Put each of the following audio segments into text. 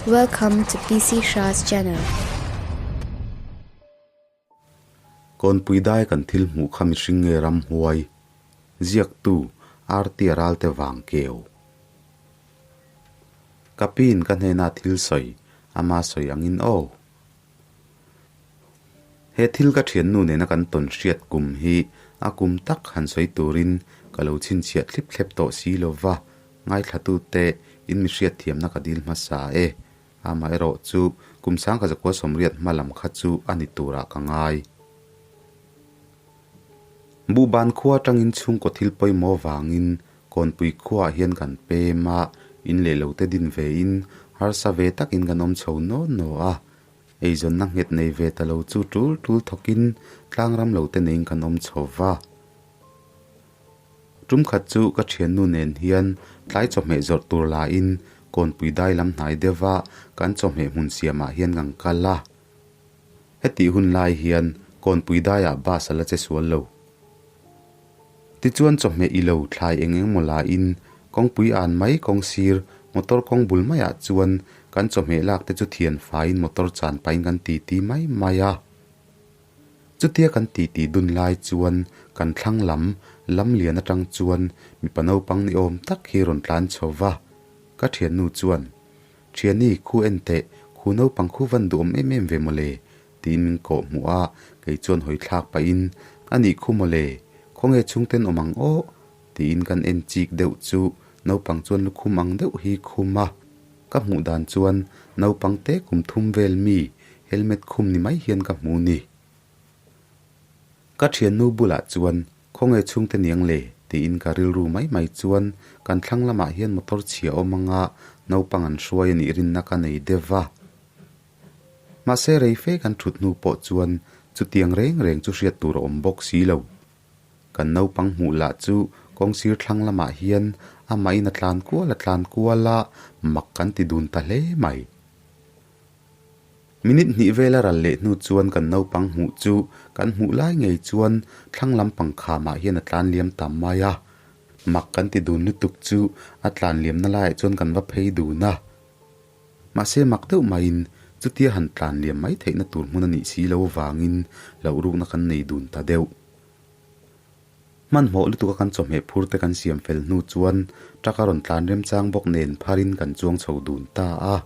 Welcome to PC Shah's channel. Kawnpui dai kan thil hmuh kha mihring nge ramhuai? Ziaktu, Arti a ralte vang keu. Ka piin ka hnena thil sawi, ama sawi angin aw. He thil ka thiannu nena kan tawn hriat kum hi a kum tak han sawi turin ka lo chhinchhiah thlip thlep tawh si lo va, ngaithlatute in mi hriatthiamna ka dil hmasa e. Amaherawh chu kum sangkhat zakua sawmriat hma lam kha chu a ni turah ka ngai. Buhban khua atangin chhungkaw thil pawimawh vangin Kawnpui khuaah hian kan pem a, in leh lo te din ve in harsa ve takin kan awm chho naw naw a. Eizawnna nghet nei ve ta lo chu tul tul thawkin tlangram lo te neiin kan awm chho va. Tum khat chu ka thiannu nen hian tlai chawhmeh zawrh tur lain Kawnpui dai lam hnai deuha kan chawhmeh hmun siamah hian kan kal a. Hetih hun lai hian Kawnpui daiah bus a la che sual lo. Tichuan chawhmeh i lo thlai eng eng maw lain kawngpui an mai kawng sir motor kawng bul maiah chuan kan chawhmeh lak te chu thian faiin motor chan pahin kan titi mai mai a. Chutia kan titi dun lai chuan kan thlang lam lam lian atang chuan mipa naupang ni awm tak hi rawn tlan chho va. Ka thiannu chuan, Thiani, khu en teh, khu naupang khu van duhawm em em ve mawle, Tiin min kawh hmuh a, kei chuan hawi thlak pahin, A nih khu mawle, khawnge chhungten awm ang aw? Tiin kan en chik deuh chu naupang chuan lukhum ang deuh hi khum a. Ka hmuh dan chuan naupang te kum thum vel mi helmet khum ni mai hian ka hmu ni. Ka thiannu bulah chuan khawnge chhungte niang le? Tiin ka rilru mai mai chuan kan thlang lamah hian motor chhia awm anga naupang an hruai a nih rinna ka nei deuh va. Mahse rei fe kan thut hnu pawh chuan chutiang reng reng chu hriat tur a awm bawk si lo. Kan naupang hmuh lah chu kawng sir thlang lamah hian amahin a tlan kual a tlan kual a, mak kan ti dun ta hle mai. Minute hnih vel a ral leh hnu chuan kan naupang hmuh chu kan hmuh lai ngei chuan thlang lam pangkhamah hian a tlan liam ta mai a. Mak kan ti dun lutuk chu a tlan liamna laiah chuan kan va phei dun a. Mahse mak deuh maiin chutia han tlan liam mai theihna tur hmun a nih si lo vangin loh rukna kan nei dun ta deuh. Hmanhmawh lutuka kan chawhmeh phur te kan siam fel hnu chuan truck a rawn tlan remchang bawk nen pharin kan chuang chho dun ta a.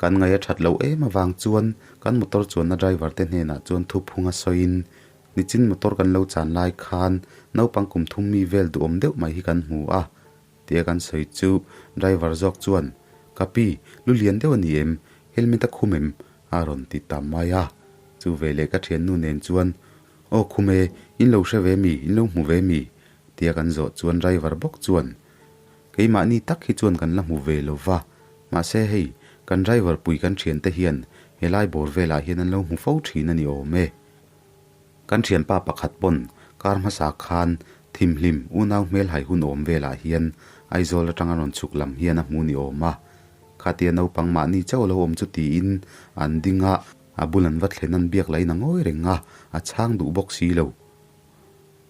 Kan ngaih a that loh em avang chuan kan motor chuanna driver te hnenah chuan thuphung a sawiin nichin motor kan lo chan lai khan naupang kum thum mi vel duhawm deuh mai hi kan hmu a. Tia kan sawi chu driver zawk chuan, Ka pi, lu lian deuh a ni em? Helmet a khum em? a rawn ti ta mai a. Chu veleh ka thiannu nen chuan, Aw khum e, in lo hre ve mi, in lo hmu ve mi? Tia kan zawh chuan driver bawk chuan, Keimahni tak hi chuan kan la hmu ve lo va, mahse hei, kan driver pui kan thiante hian helai bawr velah hian an lo hmu fo thin a ni awm e. Kan thianpa pakhat pawn kar hmasa khan thimhlim unau hmel hai hun awm velah hian Aizawl atanga rawn chhuk lam hian a hmu ni awm a. Khatia naupang mahni chauh lo awm chu tiin an ding a, a bul an va thlen an biak lahin a ngawi reng a, a chhang duh bawk si lo.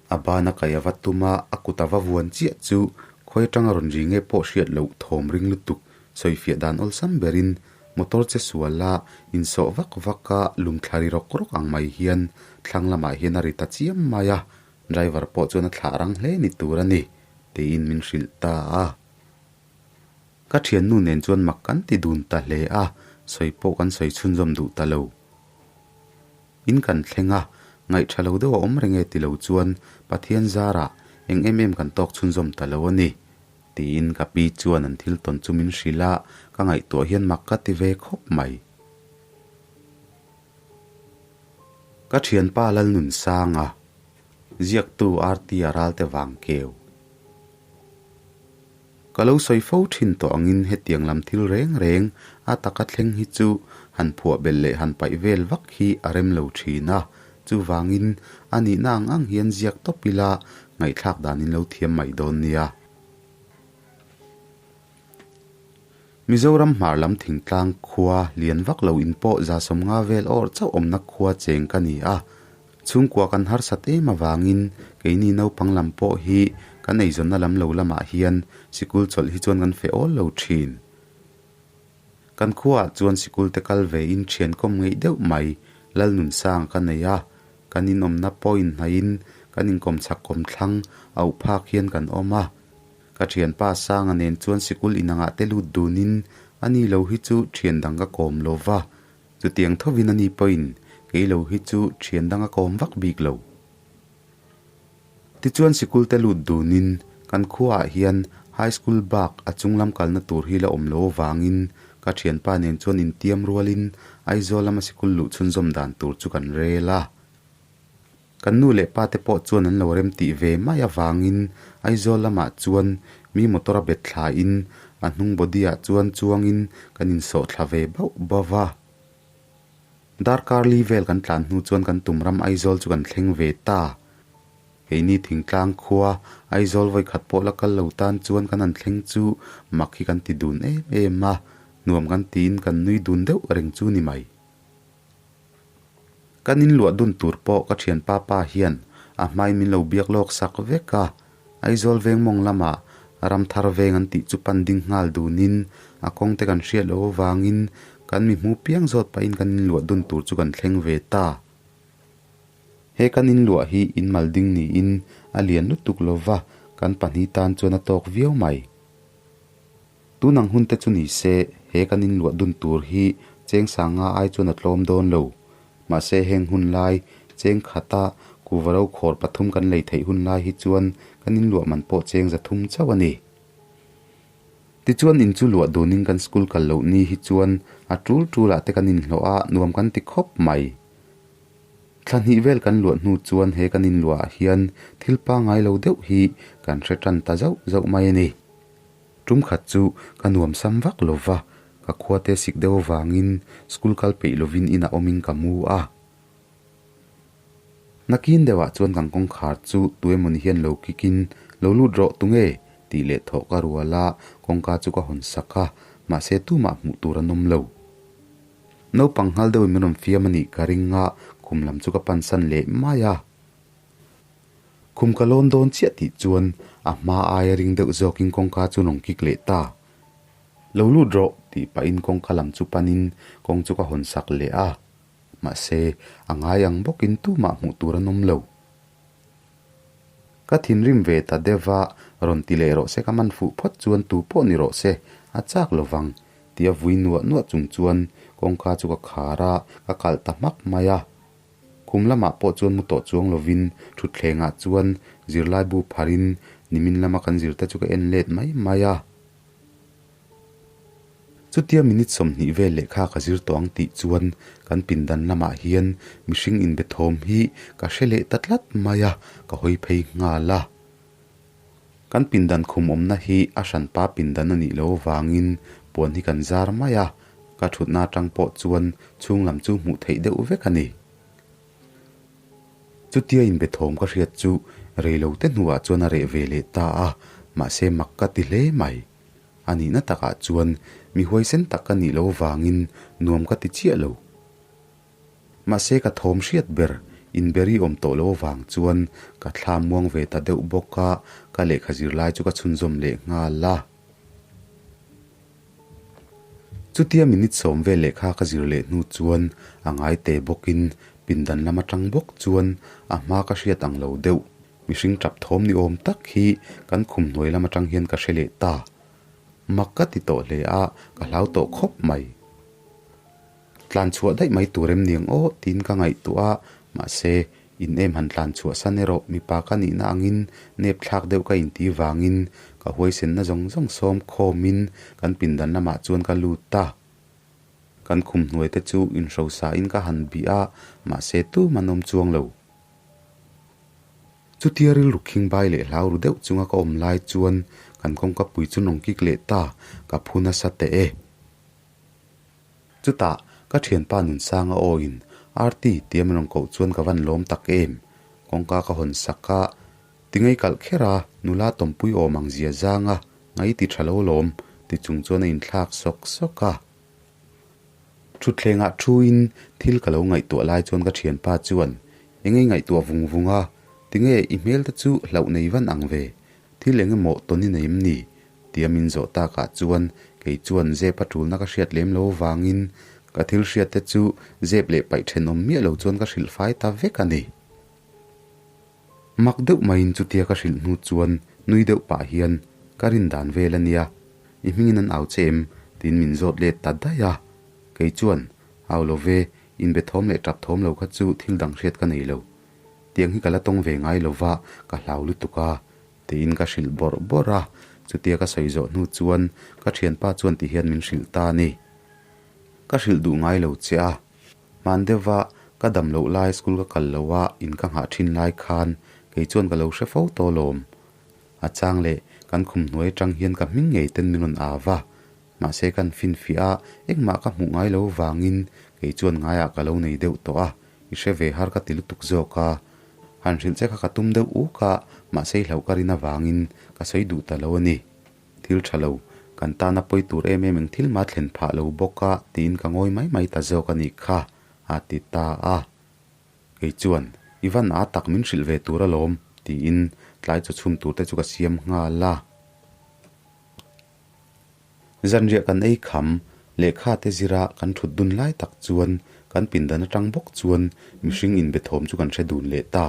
A ban a kai a va tum a, a kut a va vuan chiah chu khawi atanga rawn ri nge pawh hriat loh thawm ring lutuk sawifiah dan awlsam berin Motor che sual a insawh vak vak a, lungthla ri rawk rawk ang mai hian thlang lamah hian a ri ta chiam mai a, driver pawh chuan a thlah rang hle ni tur a ni, tiin min hrilh ta a. Ka thiannu nen chuan mak kan ti dun ta hle a, sawi pawh kan sawi chhunzawm duh ta lo. In kan thleng a, ngaihṭha lo deuh a awm reng e ti lo chuan Pathian zarah eng em em kan tawk chhunzawm ta lo a ni. Tiin ka pi chuan an thil tawn chu min hrilh a, ka ngaihtuah hian mak ka ti ve khawp mai. Ka thianpa Lalnunsanga, ziaktu RT-a ralte vang keu. Ka lo sawi fo thin tawh angin hetiang lam thil reng reng a taka thleng hi chu han phuah belh leh han paih vel vak hi a rem lo thin a, chuvangin a nihna ang ang hian ziak tawp ila ngaihthlak danin lo thiam mai dawn nia. Mizoram hmar lam thingtlang khua lian vak lo in pawh za sawmnga vel awr chauh awmna khua cheng ka ni a, Chhungkua kan harsat em avangin keini naupang lam pawh hi kan eizawnna lam lo lamah hian sikul chawlh hi chuan kan feh awl lo thin. Kan khuaah chuan sikul te kal ve in thian kawm ngeih deuh mai Lalnunsanga ka nei a, kan inawmna pawh inhnaihin kan inkawm chhak kawm thlang auh phak hian kan awm a. Ka thianpa Sanga nen chuan sikul inangah te lut dunin ani lo hi chu thian dang ka kawm lo va, chutiang thovin ani pawhin kei lo hi chu thian dang a kawm vak bik lo. Tichuan sikul te lut dunin kan khuaah hian High School bak a chunglam kalna tur hi la awm lo avangin ka thianpa nen chuan intiam rualin Aizawl lama sikul luh chhunzawm dan tur chu kan rel a. Kan nu leh pa te pawh chuan an lo rem tih ve mai avangin Aizawl lamah chuan mi motor a bet thlain a hnung body ah chuan chuangin kan insawh thla ve bauh bauh a. Darkar li vel kan tlan hnu chuan kan tum ram Aizawl chu kan thleng ve ta. Keini thingtlang khua Aizawl vawikhat pawh la kal lo tan chuan kan han thleng chu mak hi kan ti dun em em a, nuam kan tiin kan nui dun deuh reng chu ni mai. Kan inluah dun tur pawh ka thianpa pa hian a hmai min lo biak lawk sak vek a, Aizawl veng mawng lamah Ramthar veng an tih chu pan ding nghal dunin a kawng te kan hriat loh avangin kan mi hmu piang zawt pahin kan inluah dun tur chu kan thleng ve ta. He kan inluah hi inmal ding niin a lian lutuk lova kan pahnih tan chuan a tawk viau mai. Tun ang hun te chu ni se, he kan inluah dun tur hi cheng sanga ai chuan a tlawm dawn lo. Mahse heng hun lai, cheng khata kuva ro khawr pathum kan lei theih hun lai hi chuan kan inluah man pawh cheng za thum chauh a ni. Tichuan in chu luah dunin kan school kal loh ni hi chuan a tul tulah te kan inhlawh a, nuam kan ti khawp mai. Thla hnih vel kan luah hnu chuan he kan inluahah hian thil pangngai lo deuh hi kan hre tan ta zauh zauh mai a ni. Tum khat chu ka nuam sam vak lo va, ka khua te sik deuh avangin school kal peih lovin inah awmin ka mu a. Nakin deuhah chuan kan kawngkhar chu tuemawni hian lo kikin, Lo lut rawh tunge? tih leh thawh ka rual a, kawngka chu ka hawn sak a, mahse tumah hmuh tur an awm lo. Naupang nghal deuhin min rawn fiam a nih ka ring a, khum lam chu ka pansan leh mai a. Khum ka lawn dawn chiah tih chuan a hma aia ring deuh zawkin kawngka chu rawn kik leh ta. Lo lut rawh tih pahin kawngka lam chu panin kawng chu ka hawn sak leh a. Mahse, a ngai ang bawkin tumah hmuh tur an awm lo. Ka thinrim ve ta deuh va, rawn ti leh rawh se ka man fuh phawt chuan tu pawh ni rawh se, a chak lo vang tia vui nuah nuah chung chuan kawngka chu ka khar a, ka kalh ta hmak mai a. Khum lamah pawh chuan mu tawh chuang lovin thutthlengah chuan zirlaibu pharin nimin lama kan zirte chu ka en let mai mai a. Chutia minute 20 vel lehkha ka zir tawh ang tih chuan kan pindan lamah hian mihring inbe thawm hi ka hre leh ta tlat mai a, ka hawi phei nghal a. Kan pindan khum awmna hi a hranpa pindan a nih loh avangin puan hi kan zar mai a, ka thutna atang pawh chuan chhung lam chu hmuh theih deuh vek a ni. Chutia inbe thawm ka hriat chu rei lo te hnuah chuan a reh ve leh ta a, mahse mak ka ti hle mai. A nihna takah chuan mi huaisen tak ka nih loh avangin nuam ka ti chiah lo. Mahse ka thawm hriat ber inberi awm tawh lo avang chuan ka thla muang ve ta deuh bawk a, ka lehkha zirlai chu ka chhunzawm leh nghal a. Chutia minute 10 vel lehkha ka zir leh hnu chuan a ngai te bawkin pindan lam atang bawk chuan a hma ka hriat ang lo deuh mihring tap thawm ni awm tak hi kan khum hnuai lam atang hian ka hre leh ta. Mak ka ti tawh hle a, ka hlau tawh khawp mai. Tlan chhuah daih mai tur em niang aw tiin ka ngaihtuah a, mahse in em han tlan chhuah san erawh mipa ka nihna angin nep thlak deuh ka inti vangin ka huaisenna zawng zawng sawm khawmin kan pindan lamah chuan ka lut ta. Kan khum hnuai te chu inhrosa in ka han bih a, mahse tum an awm chuang lo. Chutia rilru khing bai leh hlau ru deuh chunga ka awm lai chuan kan kawngka pui chu nawng kik leh ta, ka phu nasa teh e. Chutah, ka thianpa Nunsanga awin Arti tia min rawn koh chuan ka van lawm tak em? Kawngka ka hawn sak a, ti ngei kalh kher a, nula tawmpui awm ang zia zang a, ngai ti tha lo lawm, ti chung chuan a inthlak sawk sawk a. Thutthlengah thuin thil ka lo ngaihtuah lai chuan ka thianpa chuan, Engei ngaihtuah vung vung a, tinge i hmel te chu hlauh nei van ang ve, thil eng emaw tawn i nei em ni? Tia min zawh takah chuan Kei chuan zep a tulna ka hriat lem lo vangin ka thil hriat te chu zep leh paih thenawm miah lo chuan ka hrilh fai ta vek a ni. Mak deuh maiin chutia ka hrilh hnu chuan nui deuh pah hian, Ka rin dan vel a nia, i hmingin an au che em? tiin min zawt let ta daih a. Kei chuan, Au lo ve, inbe thawm leh tap thawm lo kha chu thil dang hriat ka nei lo. Tiang hi ka la tawng ve ngai lo va, ka hlau lutuk a, tiin ka hrilh bawrh bawrh a. Chutia ka sawi zawh hnu chuan ka thianpa chuan ti hian min hrilh ta a ni. Ka hrilh duh ngai lo che a. Hman deuhva ka dam loh lai school ka kal lo a in ka nghah thin lai khan kei chuan ka lo hre fo tawh lawm. A chang leh kan khum hnuai atang hian ka hming ngei ten min rawn au va. Mahse kan finfiah a engmah ka hmuh ngai lo vangin kei chuan ngaiah ka lo nei deuh tawh a, i hre ve har ka ti lutuk zawk a. Han hrilh che kha ka tum deuh uk a, mahse i hlauh ka rin avangin ka sawi duh ta lo a ni. Thil tha lo, kan tana pawi tur em em eng thil mah thlen phah lo bawk a tiin ka ngawi mai mai ta zawk a nih kha, a ti ta a. Kei chuan, I van a tak min hrilh ve tur alawm, tiin tlai chaw chhum tur te chu ka siam nghal a. Zanriah kan ei kham, lehkha te zira kan thut dun lai tak chuan kan pindan atang bawk chuan mihring inbe thawm chu kan hre dun leh ta.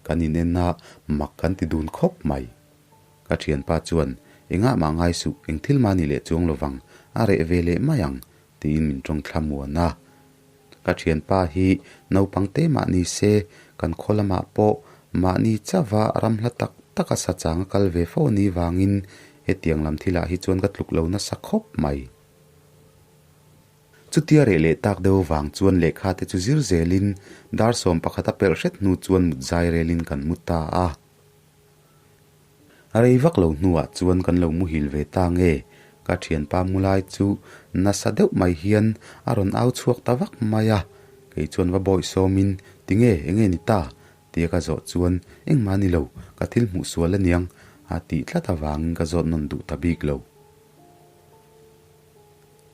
Kan inen a, mak kan ti dun khawp mai. Ka thianpa chuan, Engah mah ngai suh, eng thil mah ni leh chuang lovang, a reh ve leh mai ang, tiin min tawng thla muan a. Ka thianpa hi naupang te mah ni se, kan khaw lamah pawh mahni chauha ram hla tak taka sa chang a kal ve fo a nih vangin hetiang lam thilah hi chuan ka tluk lo nasa khawp mai. Chutia reh leh tak deuh vang chuan lehkha te chu zir zelin dar 11 a pelh hret hnu chuan mut zai relin kan mu ta a. A rei vak lo hnuah chuan kan lo muhil ve ta nge? Ka thianpa mulai chu nasa deuh mai hian a rawn au chhuak ta vak mai a. Kei chuan va bawih sawmin, Tinge, enge ni ta? tia ka zawh chuan, Engmah ni lo, ka thil hmuh sual aniang, a tih tlat avangin ka zawt nawn duh ta bik lo.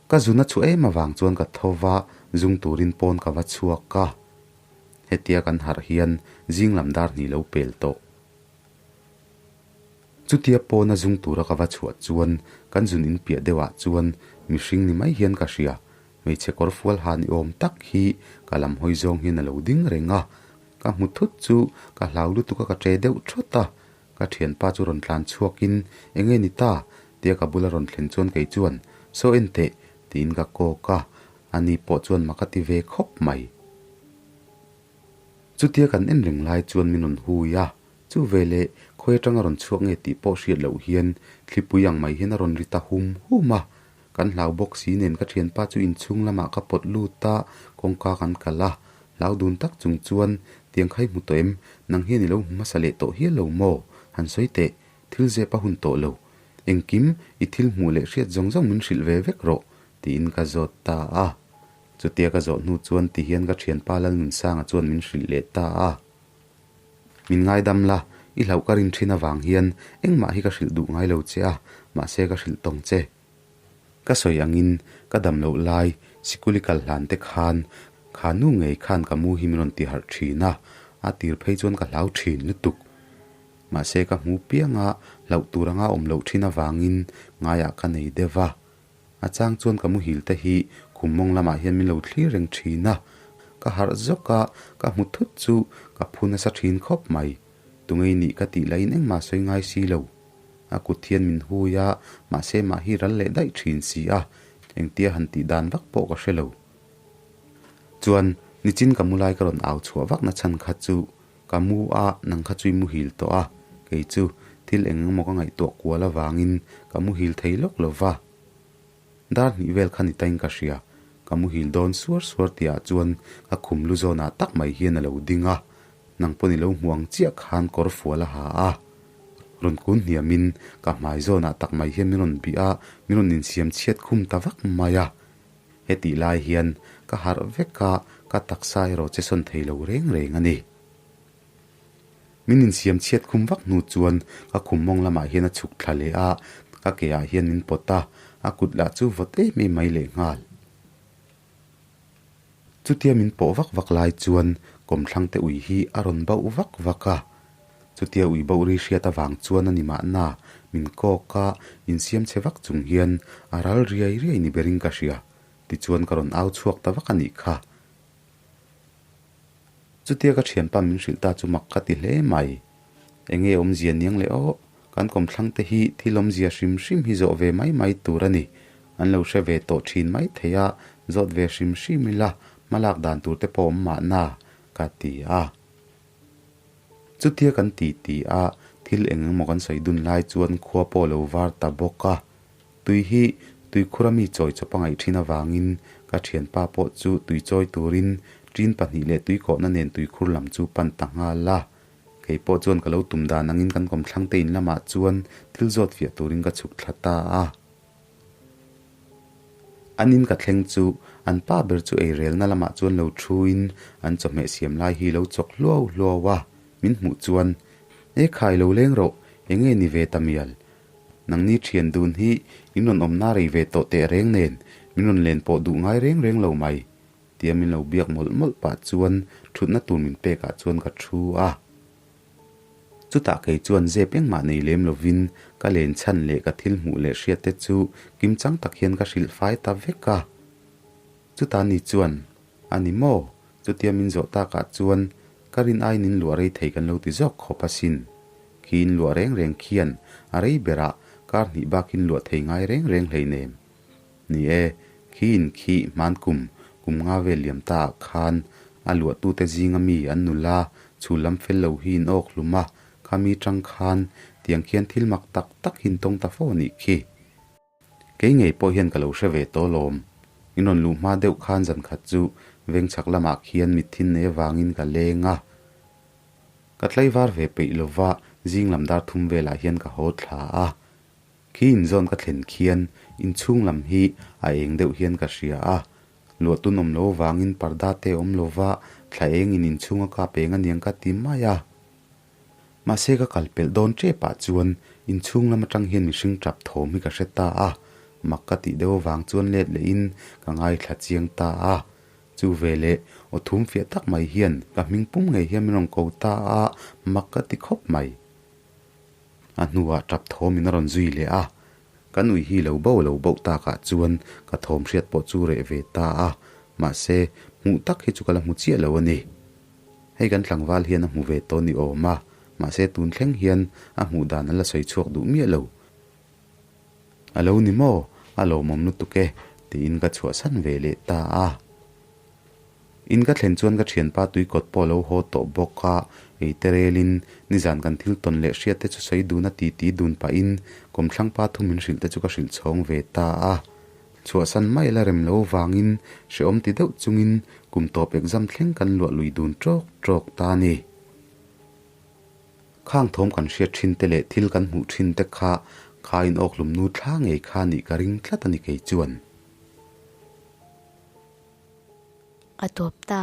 Ka zun a chhuah em avang chuan ka tho va, zung turin pawn ka va chhuak a. Hetia kan harh hian zing lam dar hnih lo pel tawh. Chutia pawna zung tura ka va chhuah chuan kan zun in piah deuhah chuan mihring ni mai hian ka hria. Hmeichhe kawr fual ha ni awm tak hi ka lam hawi zawng hian a lo ding reng a. Ka hmu thut chu ka hlau lutuk a ka ṭe deuh ṭhawt a. Ka ṭhianpa chu rawn tlan chhuakin enge ni ta? tia ka bula rawn thlen chuan kei chuan Saw en teh tiin ka kawk a. Ani pawh chuan mak a ti ve khawp mai. Chutia kan en reng lai chuan min rawn hui a, chu veleh khawi atanga rawn chhuak nge tih pawh hriat loh hian thlipui ang mai hian a rawn ri ta hum hum a. Kan hlau bawk si nen ka thianpa chu inchhung lamah ka pawt lut a, kawngka kan kal a. Hlau dun tak chung chuan, Tiang kha i hmu tawh em? Nang hian i lo hmu hmasa leh tawh hial lo maw? Han sawi teh, thil zep a hun tawh lo. Engkim, i thil hmuh leh hriat zawng zawng min hrilh ve vek rawh, tiin ka zawt ta a. Chutia ka zawh hnu chuan ti hian ka thianpa Lalnunsanga chuan min hrilh leh ta a. Min ngaidam la, i hlauh ka rin thin avang hian engmah hi ka hrilh duh ngai lo che a, mahse ka hrilh tawng che. Ka sawi angin ka dam loh lai sikul i kal hlan te khan kha nu ngei khan ka mu hi min rawn ti harh thin a, a tir phei chuan ka hlau thin lutuk. Mahse ka hmu pianga hlauh tur anga awm loh thin avangin ngaiah ka nei deuh a. A chang chuan ka muhil te hi khum mawng lamah hian min lo thlir reng thin a, ka harh zawk a, ka hmu thut chu ka phu nasa thin khawp mai. Tungei nih ka tih lahin engmah sawi ngai si lo. A kut hian min hui a, mahse mah hi ral leh daih thin si a, engtia han tih dan vak pawh ka hre lo. Chuan, nichin ka mu lai ka rawn au chhuah vak na chhan kha chu ka mu a, nang kha chu i muhil tawh a, kei chu thil eng emaw ka ngaihtuah kual avangin ka muhil thei lawk lo va. Dar hnih vel kha ni tain ka hria, ka muhil dawn suar suar tihah chuan ka khum lu zawnah tak mai hian a lo ding a, nang pawn i lo hmu ang chiah khan kawr fual a ha a. Rawn kun hniamin ka hmai zawnah tak mai hian min rawn bih a, min rawn insiam chhiat khum ta vak mai a. Hetih lai hian ka harh vek a, ka taksa erawh che sawn thei lo reng reng a ni. Min insiam chhiat khum vak hnu chuan ka khum mawng lamah hian a chhuk thla leh a, ka ke ah hian min pawt a, a kut lah chu vawt em em mai leh nghal. Chutia min pawh vak vak lai chuan kawmthlang te ui hi a rawn bauh vak vak a. Chutia ui bauh ri hriat avang chuan a ni mahna, Min kawk a, insiam chhe vak chung hian a ral riai riai ni berin ka hria. Tichuan ka rawn au chhuak ta vak a nih kha. Chutia ka thianpa min hrilh ta chu mak ka ti hle mai. Enge awmzia niang leh aw, kan kawmthlang te hi thil awmzia hrim hrim hi zawh ve mai mai tur a ni. An lo hre ve tawh thin mai thei a, zawt ve hrim hrim ila hmalak dan tur te pawh awm mahna, ka ti a. Chutia kan ti ti a, thil eng emaw kan sawi dun lai chuan khua pawh a lo var ta bawk a. Tui hi tuikhura mi chawi chawp a ngaih thin avangin ka thianpa pawh chu tui chawi turin ṭin pahnih leh tuikawhna nen tuikhur lam chu pan ta nghal a. Kei pawh chuan ka lo tum dan angin kan kawmthlang te in lamah chuan thil zawt fiah turin ka chhuk thla ta a. An in ka thleng chu an pa ber chu eirelna lamah chuan lo thuin an chawhmeh siam lai hi lo chawk hluau hluau a. Min hmuh chuan, E khai lo leng rawh, enge ni ve ta mial? Nangni thian dun hi in rawn awmna rei ve tawh teh reng nen min rawn len pawh duh ngai reng reng lo mai tia min lo biak mawlh mawlh pah chuan thutna tur min pekah chuan ka thu a. Chutah kei chuan zep engmah nei lem lovin ka len chhan leh ka thil hmuh leh hriat te chu kimchang tak hian ka hrilh fai ta vek a. Chutah ni chuan, A ni maw? Chutia min zawh takah chuan ka rin aiin in luah rei thei kan lo ti zawk khawp asin. Khi in luah reng reng khian a rei berah kar hnih bakin luah thei ngai reng reng hleinem. Ni e, khi in khi hman kum kum nga vel liam ta ah khan a luahtute zinga mi an nula chhul lam fel lo hi in awk hlum a, khami tang khan tiang khian thil mak tak tak hi in tawng ta fo a nih khi. Kei ngei pawh hian ka lo hre ve tawh lawm. In rawn luh hma deuh khan zan khat chu veng chhak lamah khian mithin nei avangin ka leng a. Ka tlaivar ve peih lova zing lam dar thum velah hian ka haw thla a. Khi inzawn ka thlen khian inchhung lam hi a eng deuh hian ka hria a. Luahtun awm lo avangin parda te awm lova thla engin inchhung a kap eng aniang ka ti mai a. Mahse ka kal pelh dawn tep ah chuan inchhung lam atang hian mihring tap thawm hi ka hre ta a, mak ka tih deuh avang chuan let leh in ka ngaithla chiang ta a. Chu veleh aw thum fiah tak mai hian ka hming pum ngei hian min rawn ko ta a, mak ka ti khawp mai. A hnuah tap thawm in a rawn zui leh a, kan ui hi lo bo lo boh takah chuan ka thawm hriat pawh chu reh ve ta a, mahse hmuh tak hi chu ka la hmu chiah lo a ni. Hei kan tlangval hian a hmu ve tawh ni awm a, mahse tun thleng hian a hmuh dan a la sawi chhuak duh miah lo. A lo ni maw? A lawmawm lutuk e, tiin ka chhuahsan ve leh ta a. In ka thlen chuan ka thianpa tuikawt pawh a lo haw tawh bawk a, ei te relin nizan kan thil tawn leh hriat te chu sawi dun a titi dun pahin kawmthlangpa thu min hrilh te chu ka hrilh chhawng ve ta a. Chhuahsan mai la rem lo vangin hrehawm ti deuh chungin kum tawp exam thleng kan luah lui dun tawk tawk ta a ni. Khang thawm kan hriat thin te leh thil kan hmuh thin te kha kha in awkhlum nu thla ngei kha nih ka ring tlat a ni kei chuan. A tawp ta.